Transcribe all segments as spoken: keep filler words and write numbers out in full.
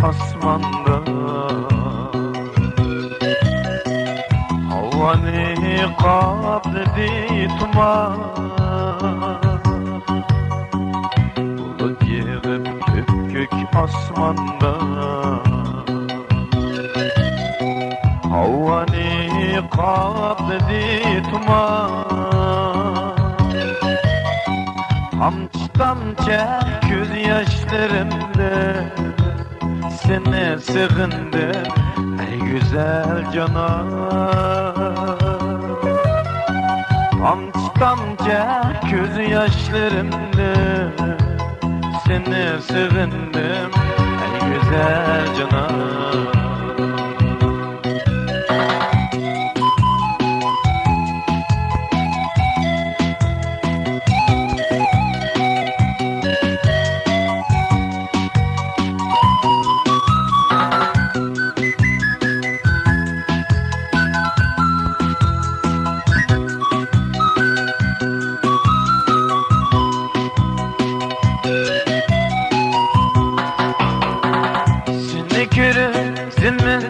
ئاسماندا، ھاۋانى قاپلىدى تۇمان. بۇلۇت يىغىپ كۆپكۆك ئاسماندا، ھاۋانى قاپلىدى تۇمان. تامچە-تامچە كۆز ياشلىرىمدىن سېنى سېغىندىم، ئەي گۈزەل جانان. تامچە-تامچە كۆز ياشلىرىمدىن سېنى سېغىندىم، ئەي گۈزەل جانان. سېنى كۆرۈپ زېمىن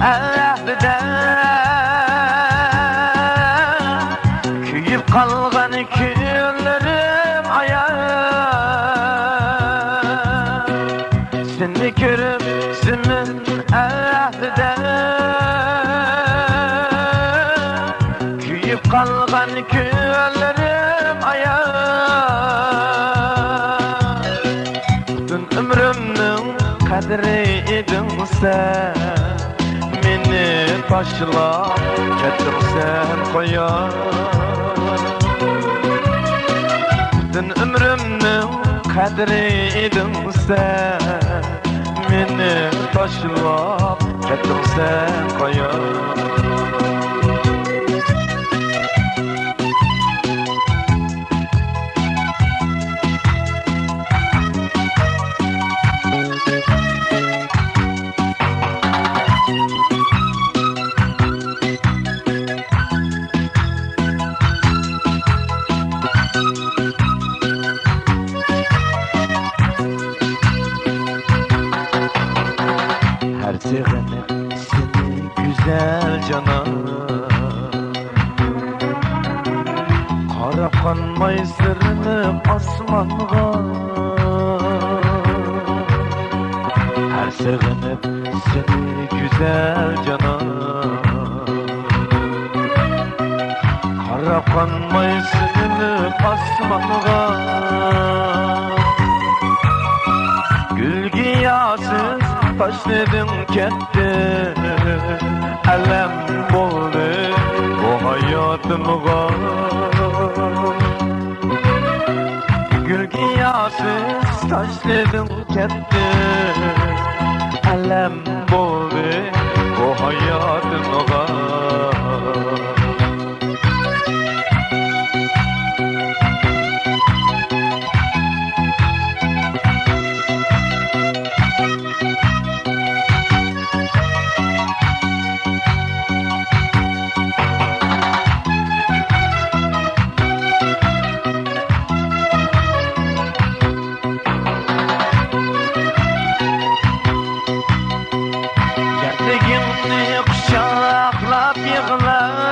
ئەھلىدە كۆيۈپ قالغان كۈنلىرىم ئايان. سېنى كۆرۈپ زېمىن ئەھلىدە كۆيۈپ قالغان كۈنلىرىم ئايان. پۈتۈن ئۆمرۈمنىڭ قەدرى ئىدىڭ سەن، مېنى تاشلاپ كەتتىڭ سەن قايا. پۈتۈن ئۆمرۈمنىڭ قەدرى ئىدىڭ سەن، مېنى تاشلاپ كەتتىڭ سەن قايا. ھەر سېغىنىپ سېنى گۈزەل جانان، قاراپ قانماي سىرلىنىپ ئاسمانغا. ھەر سېغىنىپ سېنى گۈزەل جانان، قاراپ قانماي سىرلىنىپ ئاسمانغا. گۈلگىياھسىز تاشلىدىڭ كەتتىڭ، ئەلەم بولدى بۇ ھاياتىمغا. گۈلگىياھسىز تاشلىدىڭ كەتتىڭ، ئەلەم بولدى بۇ ھاياتىمغا. يەرلىكىڭنى قۇچاقلاپ يىغلاپ،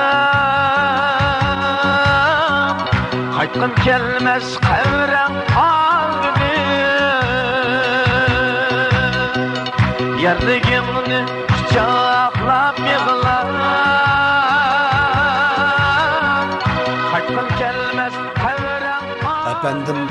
قايتقۇم كەلمەس قەبرەڭ ئالدىدىن. يەرلىكىڭنى قۇچاقلاپ يىغلاپ، قايتقۇم كەلمەس قەبرەڭ ئالدىدىن. ئەپەندىم